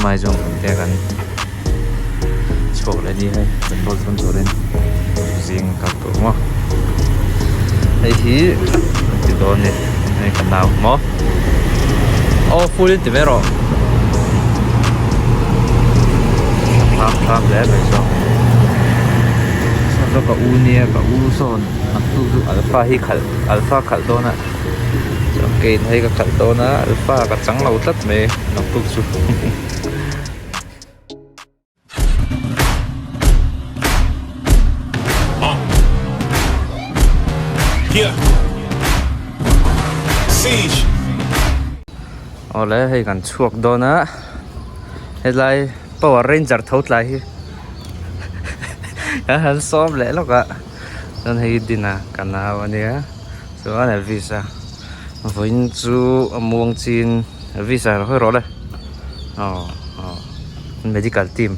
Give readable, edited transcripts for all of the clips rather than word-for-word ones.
mai zawng kan tia kan chhuak leh ni hei petrol thun turin zing kal tur maw hei hi kan ti dawn ni hei ka nau maw aw full in ti ve rawh thlam thlam hle mai chuan saw saw ka u nia ka u sawn naktuk chu alpha hi khalh alpha khalh dawn a. Chuan keiin hei ka khalh dawn a alpha ka chang lo tlat mai naktuk chu. Awle hei kan chhuak dawn a helai power ranger tho tlai hi kan han sawm leh lawk a chuan hei din a ka nau a nia. Chuan Elvis a vawiin chu a muang chin Elvis a hawi rawh le aw aw medical team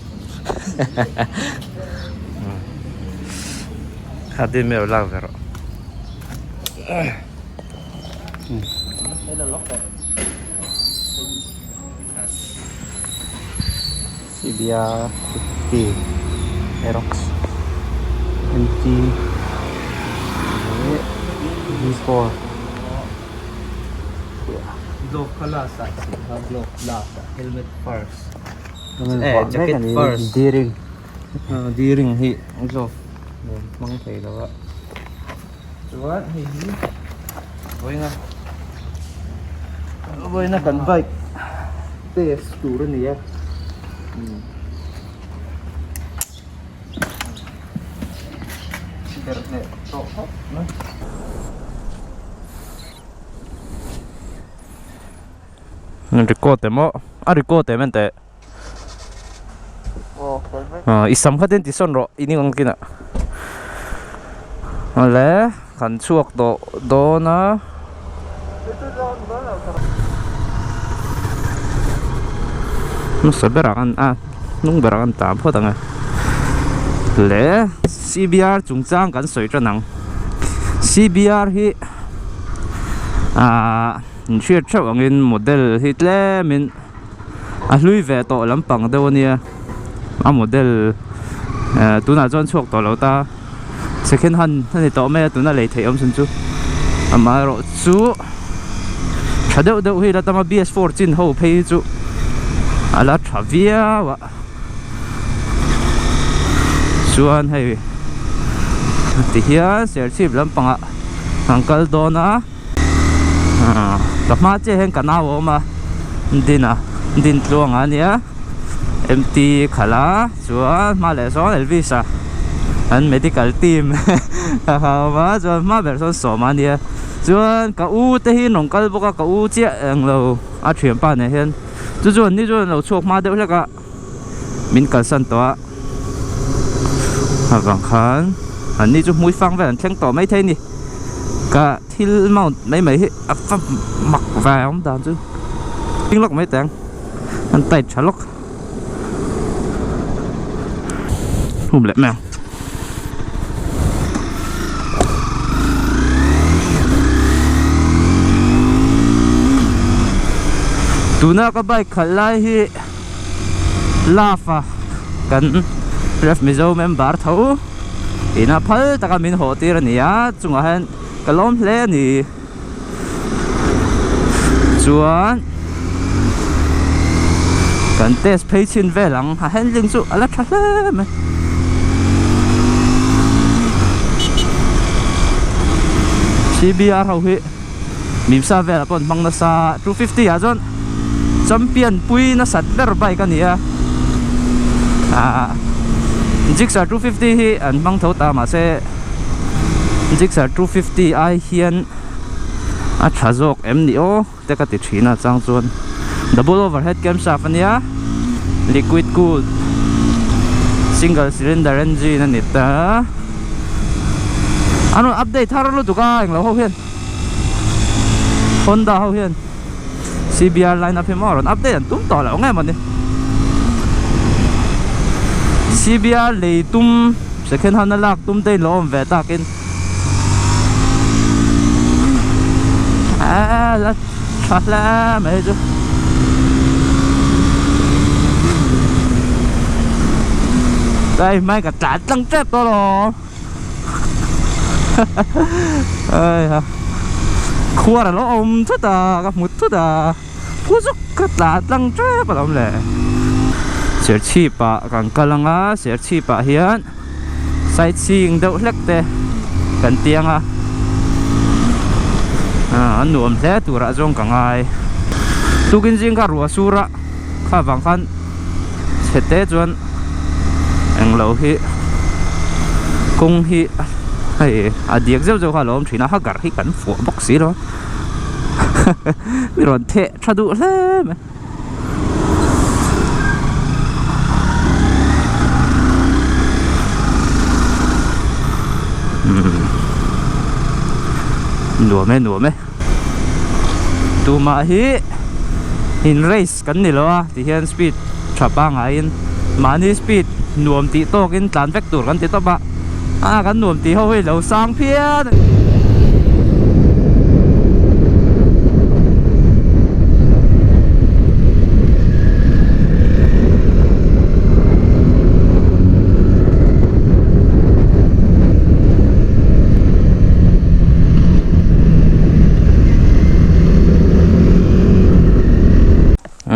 kha din mai lo lak ve rawh Cbr fifty Aerox MT leh V4 Glove kha last ah tih kha glove last ah helmet first eh jacket first D-ring D-ring hi glove nen hmang thei lo a chuan hei hi vawiina vawiina kan bike test tur a ni a berh leh tawh khawp mai. Record emaw a record em enteh i sam kha ten ti sawn rawh i ning ang kinah awle kan chhuak tawh dawn a. Hmasa berah khan a hnung berah khan tah phawt ang e le C_B_R chungchang kan sawi tan ang C_B_R hi ahh in hriat theuh angin model hi tlemin a hlui ve tawh lampang deuh a nia a model eh tunah chuan chhuak tawh lo ta second hand a ni tawh mai a tuna lei theih awm chhun chu amaherawh chu tha deuh deuh hi la tam a B_S four chin ho phei hi chu a la tha viau a chuan hei tihian serchhip lampangah an kal dawn a. Ka hma chiah hian ka nau a awm a din a din tluang a nia M_T khalh a chuan hma leh sawn Elvis a an medical team a awm a chuan hma ber sawn sawm a nia chuan ka u te hi an rawn kal bawk a ka u chiah englo a thianpa nen hian chu chu an ni chuan an lo chhuak hma deuh hlek a min kalsan tawh a avang khan an ni chu hmui fang vel an thleng tawh maithei a ni ka thil mount mai mai hi a va mak ve awm dan chu ding lawk mai teh ang an tight tha lawk hum leh mai ang. Tuna ka bike khalh lai hi love a kan ref mizo member tho ina phal taka min haw tir a ni a chungah hian ka lawm hle a ni chuan kan test phei chhin vel ang a handling chu a la tha hle mai. C_B_R ho hi Mimsa velah pawh an hmang nasa 250 ah chuan champion pui nasat ber bike a ni a ah Gixxer 250 hi an hmang tho ta mahse Gixxer 250 ai hian a tha zawk em ni aw te ka ti thin a chang chuan double overhead camshaft a nia liquid cooled single cylinder engine a ni ta an rawn update thar lutuk a englo ho hian Honda ho hian C_B_R line up hi maw rawn update an tum tawh loh nge mawni C_B_R lei tum second hand a lak tum te in lo awm ve takin la tha hle mai chu. Đây mai ka tlan tlang tep tawh alawm Heiha khuar alo awm thut a ka hmu thut a phu zuk ka tlan tlang tep alawm le Serchhip ah kan kal anga Serchhip ah hian sightseeing deuh hlek te kan tiang a a nuam hle turah zawng ka ngai tukin zing kha ruah sur a kha vang khan chhe te chuan englo hi kawng hi hei a diak zeuh zeuh kha a lo awm thin a hagar hi kan fuah bawk si lo mi rawn theh tha duh hle mai. Nuam e nuam e tumah hi in race kan ni lo a tihian speed tha pangaiin mahni speed nuam tih tawkin tlan vek tur kan ti tawp a a kan nuam tih ho hi lo sang phian.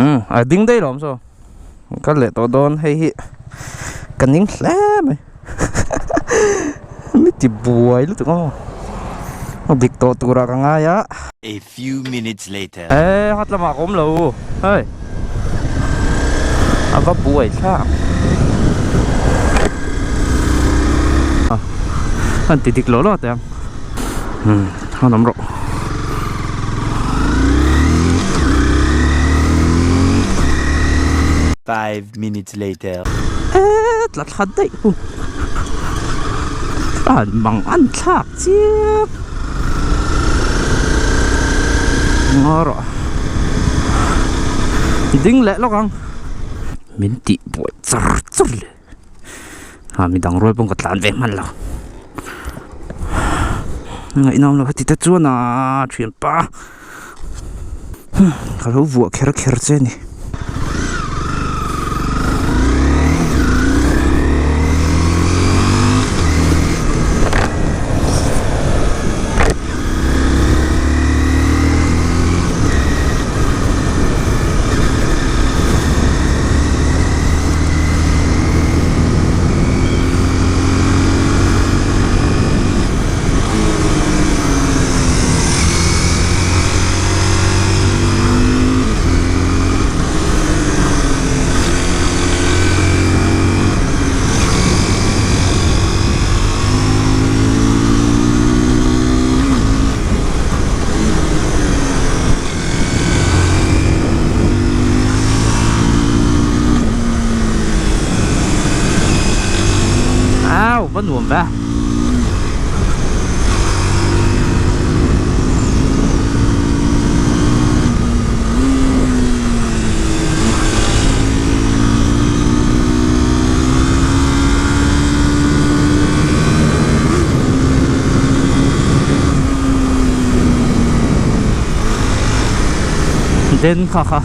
Umm a ding daih lawm saw ka leh tawh dawn hei hi ka ning hle mai mi ti buai lutuk aw a dik tawh turah ka ngai a. A few minutes later. E hat lamah ka awm lo hei a va buai thlak a han ti dik lo lo teh ang umm han awm rawh. 5 minutes later. E tla thla daih hu a mang an thlak chiang ngaw rawh ding leh lawk ang min tih buai char char le a midang rual pawh ka tlan ve hman lo ngaihnawm lo heti te chuan a thianpa ka lo vuah kher kher che a ni. Au va nuam ve Den kha kha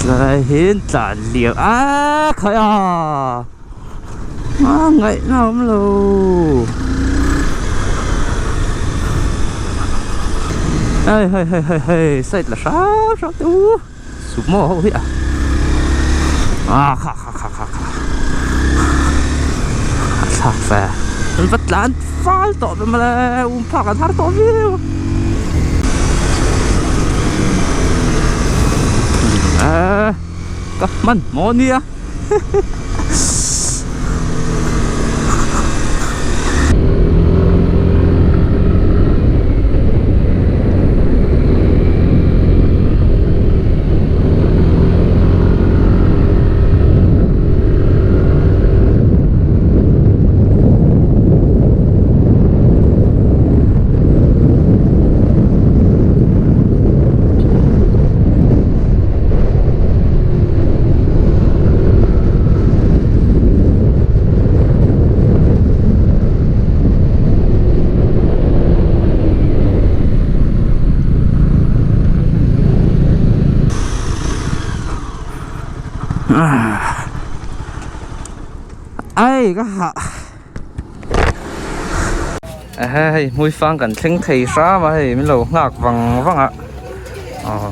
tlai hian tlan liam a khaih a a ngaihna a awm lo hei hei hei hei hei side la hrang hrang teh u sumo ho hi a a kha kha kha kha kha a thlak ve an va tlan fal tawh ve mawle um phak an har tawh viau a ka hman maw nia. Ai ka hah Ehe hei hmui fang kan thleng thei hram a hei min lo nghak vang vang a aw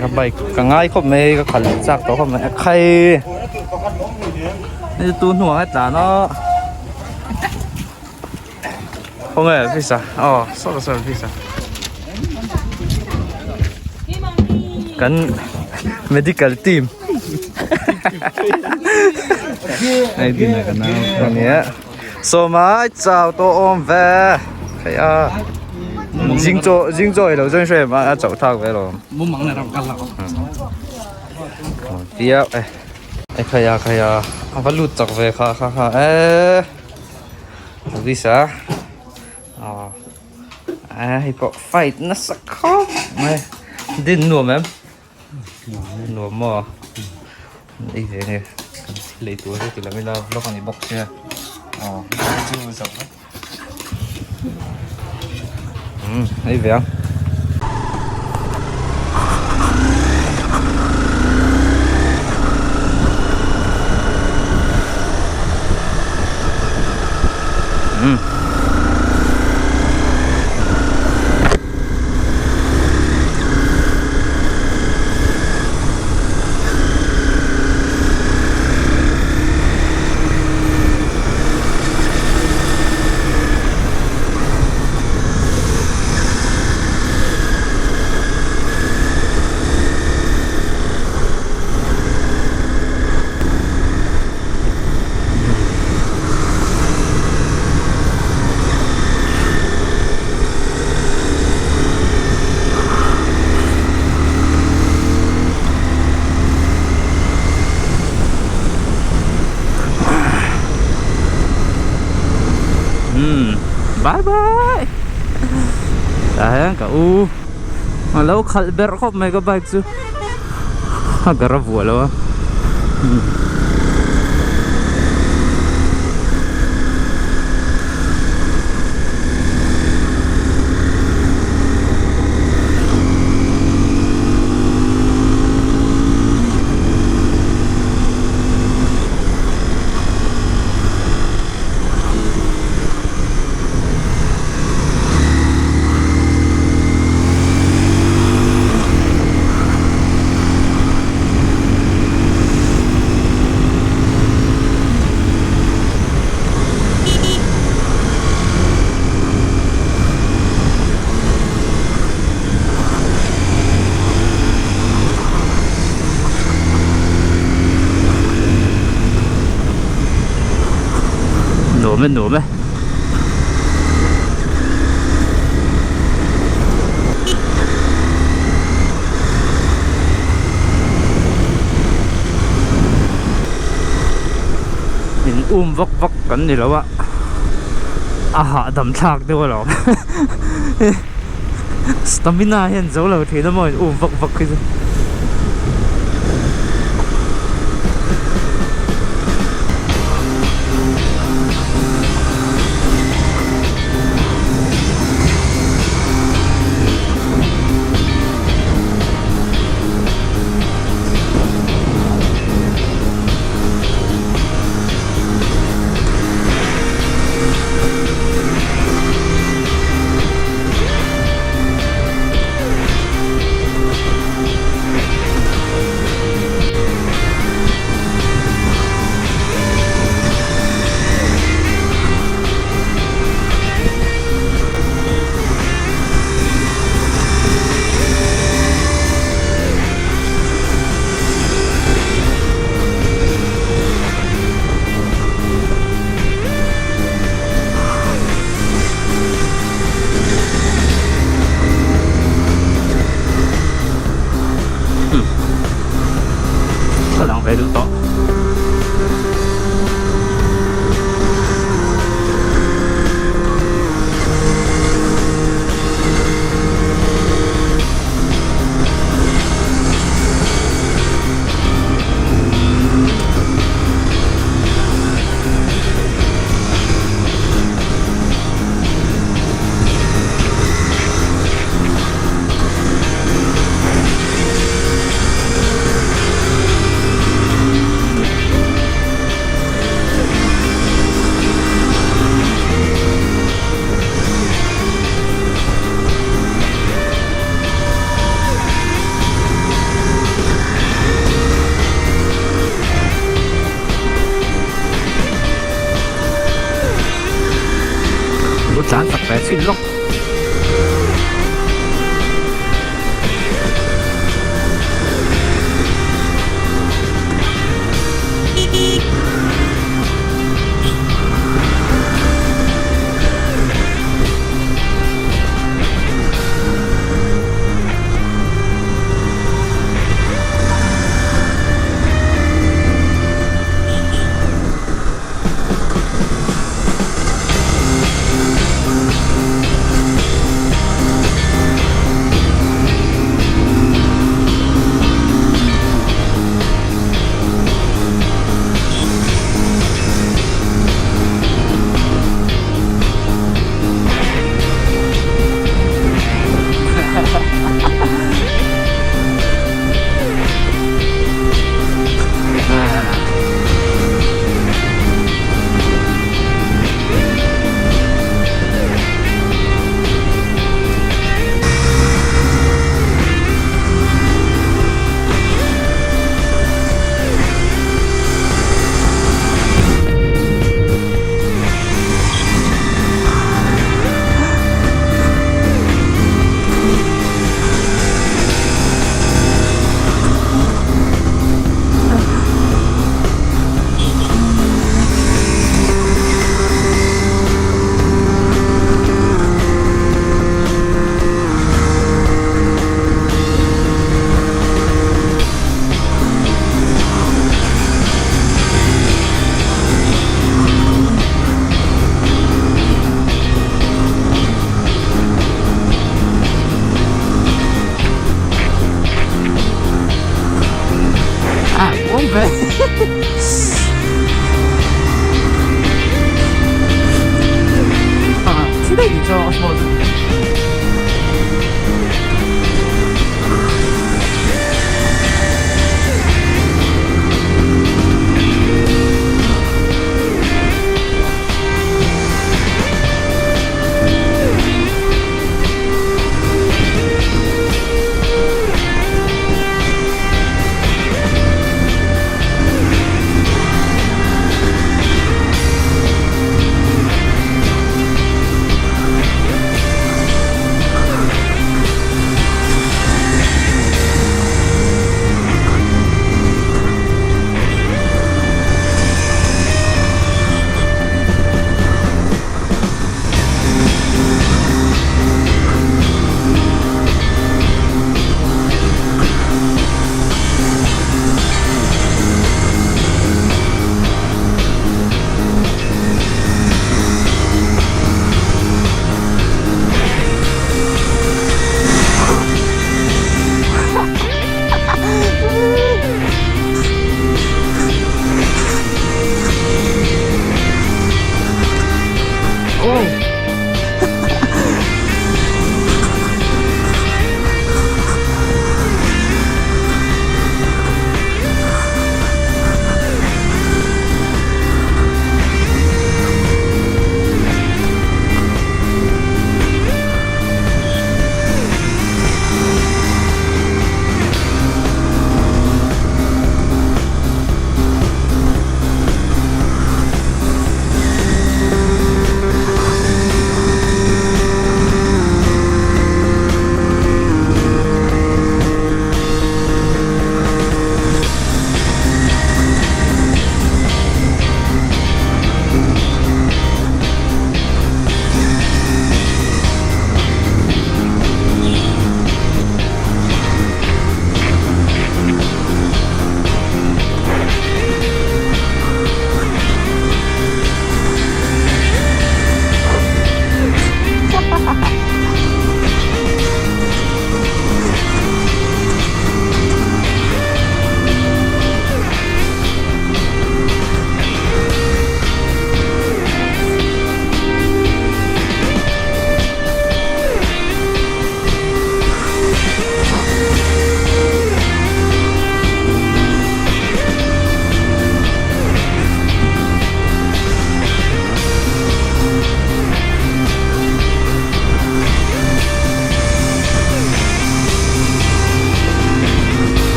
ka bike ka ngai khawp mai ka khalh chak tawh khawp mai a khai hei tu hnuah a tlan a khawnge visa aw saw saw visa kan medical team hei din a kan nau ania sawma chau tawh awm ve hei a zing chaw zing chaw ei lo chuan hre em a chauh thak ve alawm viau e e khai a khai a a va lut chak ve kha kha kha e visa aw a hei pawh fight nasa khawp mai din nuam em nuam maw ei ve nge kan thil ei tur hi ti lam ila vlog a ni bawk sia aw chu zawh vek umm ei ve ang. Umm bye bye tah hian ka u a lo khalh berh khawp mai ka bike chu a gar a vuah lo a. Nuam e nuam e. In um vak vak kan ni lo a a hahdam thlak deuh alawm stamina hian zo lo thin a maw in um vak vak hi chu. Ka lang ve duh tawh. Ve chhin lawk.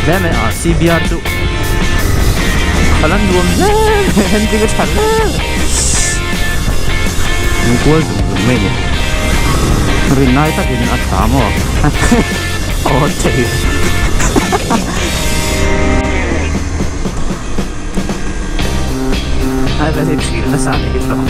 hle mai a C_B_R chu a la nuam hle mai handling a tha hle an kual zung zung mai a ni rin lai takin a tha maw aw thei ai vel hi thil nasa a ni hi tawh.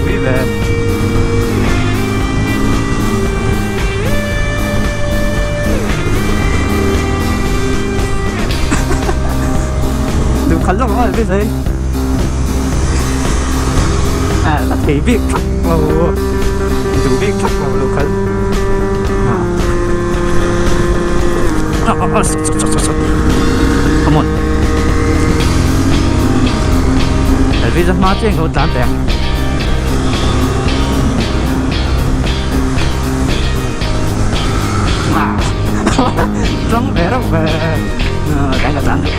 Pui ve. Đừng khẩn lắm rồi biết gì. À, là thấy việc thắc vào đủ việc thắc vào đồ khẩn. À, à, à, stop, stop, stop. Come on. Elvis a hma chiah in ka lo tlan teh ang. Tlang ve reuh ve. Tlan ka tlan duh.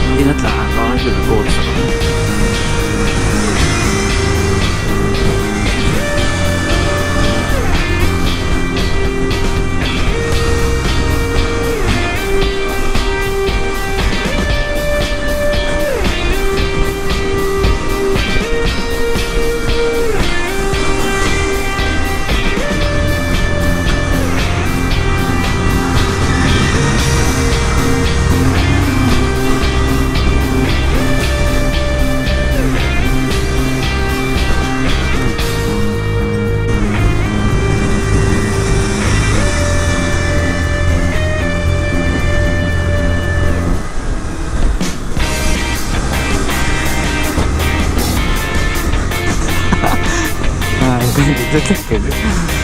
Engtin a tlan ang ka record sak ang.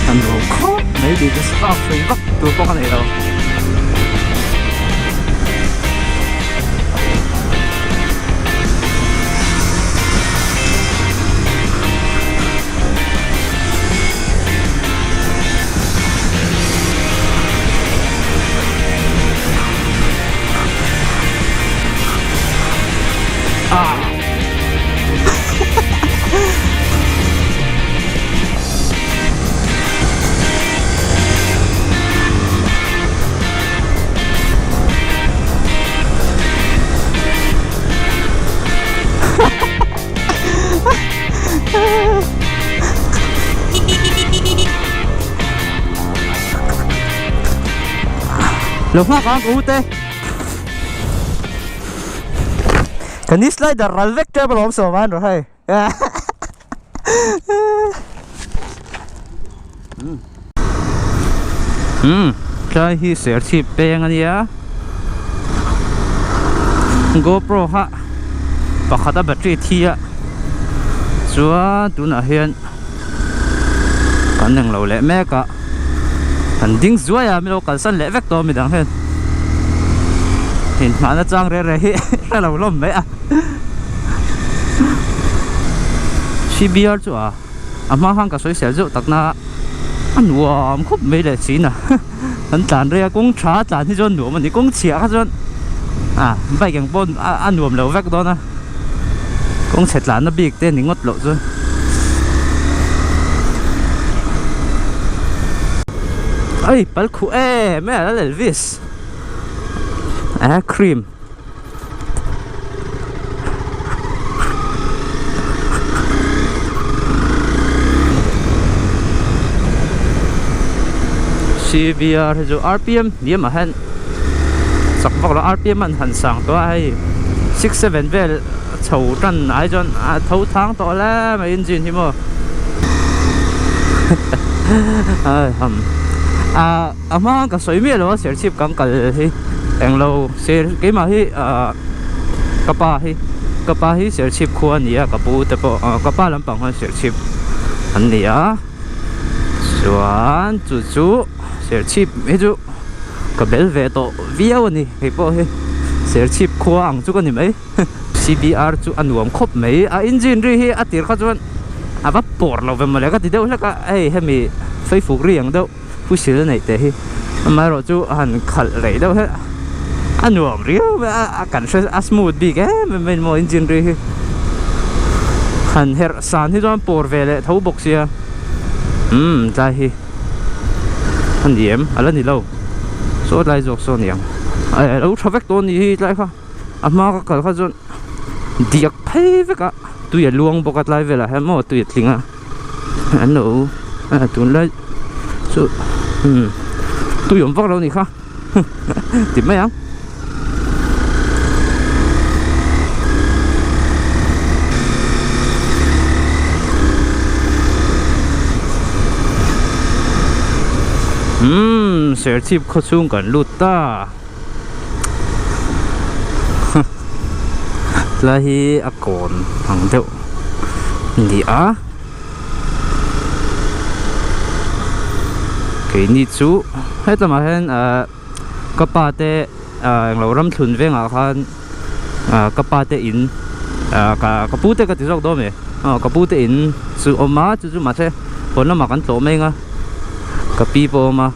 An lo khawp mai tih chu spark sawi vak tur pawh ka nei lo. Lo nghak ang ka u te. Ka ni slider ral vek tep alawm sawm an rawh hei. Umm tlai hi serchhip peng a nia GoPro kha pakhat a battery thi a chuan tunah hian kan englo leh mek a kan ding zuai a min lo kalsan leh vek tawh a midang hian inhmahna chang reh reh hi hre lo hlawm mai a C_B_R chu a. A hma khan ka sawi sel zeuh tak na a nuam khawp mai leh chin a kan tlan rei a kawng tha a tlan hi chuan nuam a ni kawng chhiah kha chuan ah bike ang pawh a nuam lo vek dawn a kawng chhe tlan na bik te ni ngawt loh chuan. Ai pal khuh em em a Elvis a cream. CBR hi chu rpm hniam ah hian chak vak lo rpm an han sang tawh a hei 67 vel chho tan ai chuan a tho thang tawh hle mai engine hi maw ai ham. Ah a hma ka sawi miah lo a serchhip kan kal hi englo ser keimah hi ah ka pa hi ka pa hi serchhip khua a ni a ka pu te pawh ah ka pa lampang hian serchhip an ni a chuan chu chu serchhip hi chu ka bel ve tawh viau a ni hei pawh hi serchhip khua ang chu ka ni mai. CBR chu a nuam khawp mai a engine ri hi a tir kha chuan a va pawr lo ve mawle ka ti deuh hlek a hei hemi feifuk ri ang deuh whistle a neih teh hi amaherawh chu a han khalh rei deuh hlek a nuam riau mai a a kan hre a smooth bik em em mai maw engine ri hi han herh san hi chuan pawr ve leh tho bawk sia umm tlai hi a ni em a la ni lo saw tlai zawk saw a ni ang a lo tha vek tawh a nih hi tlai kha. A hma ka kal kha chuan diak phei vek a tui a luang bawk a tlai velah hian maw tui a tling a an lo tunlai chu umm tui awm vak lo a nih kha ti mai ang. Umm serchhip khawchhung kan lut ta. Tlai hi a kawn ang deuh a ni a keini chu hetlangah hian ahh ka pa te ahh englo ram thlun vengah khan ahh ka pa te in ahh ka ka pu te ka ti zawk dawn a ni aw ka pu te in chu a awm a chu chu mahse pawn lamah kan tlawh mai ang a ka pi pawh a awm a.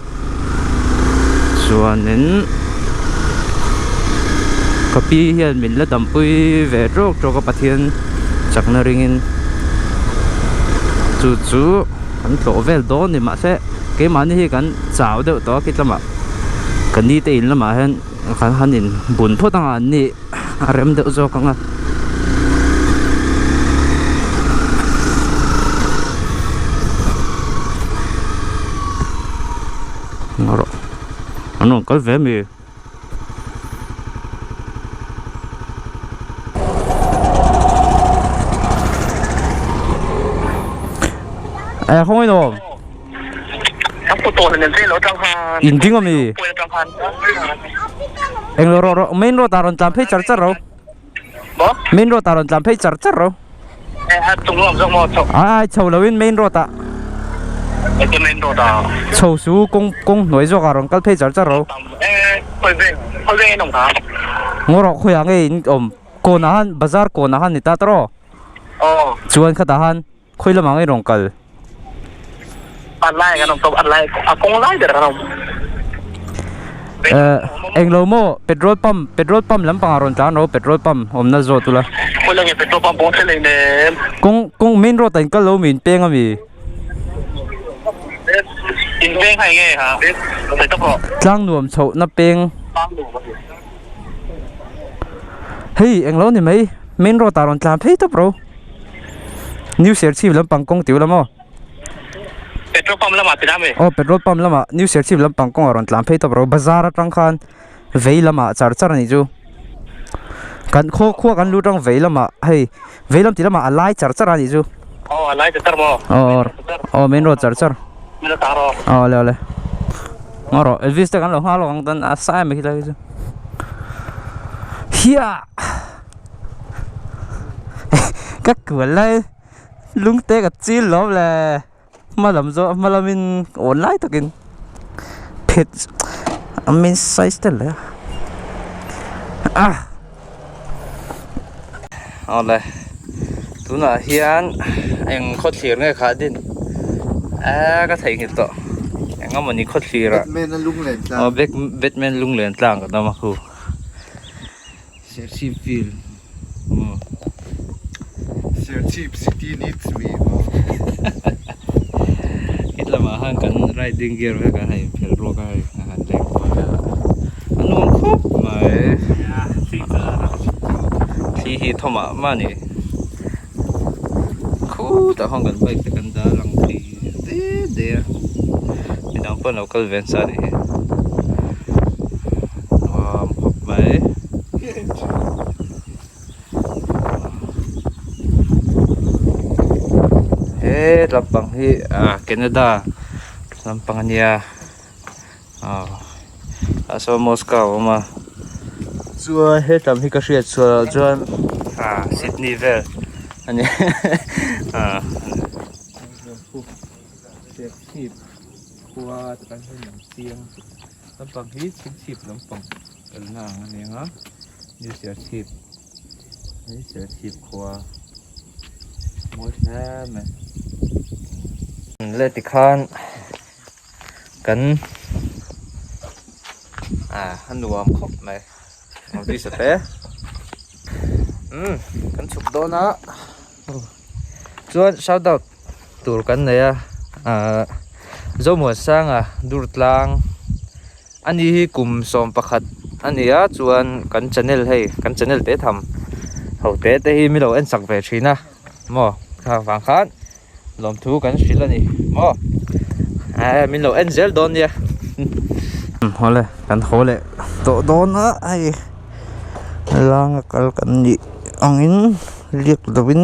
Chuanin ka pi hian min la dampui ve tawk tawk a Pathian chakna ringin chu chu kan tlawh vel dawn ni mahse keimahni hi kan chau deuh tawh a khi lamah ka ni te in lamah hian kan han in bun phawt anga an ni a rem deuh zawk ang a. Rawh an rawn kal ve ami eh khawngaih nuam in ding ami englo rawh rawh main road ah rawn tlan phei char char ro main road ah rawn tlan phei char char ro ai chho lo in main road ah chho su kawng kawng hnuai zawk ah rawn kal phei char char ro ngaw rawh khawiah nge in awm kawn ah khan bazar kawn ah khan ni ta tawh chuan khatah khan. Khawi lamah ngei rawn kal? A lai kan awm tawp, a lai a kawng lai ber kan awm. Eh, englo maw petrol pump, petrol pump lampangah rawn tlan rawh, petrol pump awmna zawt ula. Khawi lam nge petrol pump pawh thlen em? Kawng, kawng main road ah in kal lo mi, in peng ami? In peng hai nge ha? Sawi tawp rawh. Tlang nuam chhoh na peng. Hei, englo ni mai, main road ah rawn tlan phei tawp rawh. New Serchhip lampang kawng tih ula maw? Petrol pump lamah ti dam e. Aw petrol pump lamah New Serchhip lampang kawngah rawn tlan phei tawp ro bazar atang khan vei lamah char char a nih chu. Kan khaw khua kan lut ang vei lamah hei vei lam tih lamah a lai char char a nih chu. Aw a lai char char maw? Aw aw main road char char. Main road tang rawh. Aw le aw le. Ngaw rawh Elvis te kan lo nghal lawk ang tan a sa em mai khilai hi chu. Hiah. Ka kual lai lung te ka chil lawm le hma lam zawh hma lamin awn lai takin phet a main size te leh a awle tunah hian eng khawthlir nge kha din eee ka theihnghilh tawh eng emawni khawthlir ah aw batman lunglen tlang ka dam a khu. Serchhip field maw. Serchhip city needs me maw. Hit lamah khan kan riding gear vek a hei phelh ruak a hei a han leng kual vel a a nuam khawp mai thli hi thawm ah mah ni khutah khan kan bike te kan dah lang thei de de a midang pawh an lo kal ve nasa a nih hi nuam khawp mai. He lampang hi ah Canada lampang a nia. Ah sawn Moscow a awm a chuan hetlam hi ka hriat chhuah loh chuan ah Sydney vel a ni ah. Serchhip khua te hian an chiang lampang hi chhingchhip lampang kalna ang a ni ang a new Serchhip hei Serchhip khua mawi hle mai. Le tikhan kan ah a nuam khawp mai office te umm kan chhuk dawn a. Chuan shout out tur kan nei a ahh Zomuansanga Durtlang ani hi kum 11 a ni a chuan kan channel hei kan channel te tham ho te te hi mi lo en sak ve thin a maw kha vang khan lawmthu kan hrilh a ni maw eh min lo en zel dawn nia hawle kan haw leh tawh dawn a hei langa kal kan nih angin. Liak lovin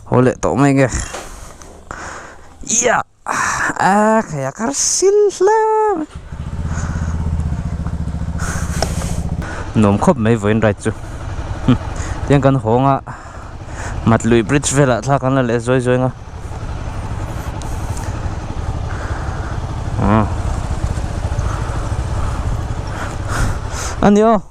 haw leh tawh mai nge ia a khai a kar sil hle mai nuam khawp mai vawiin ride chu tiang kan hawng a Matlui bridge velah thla kan la leh zuai zuai ang a a ni aw.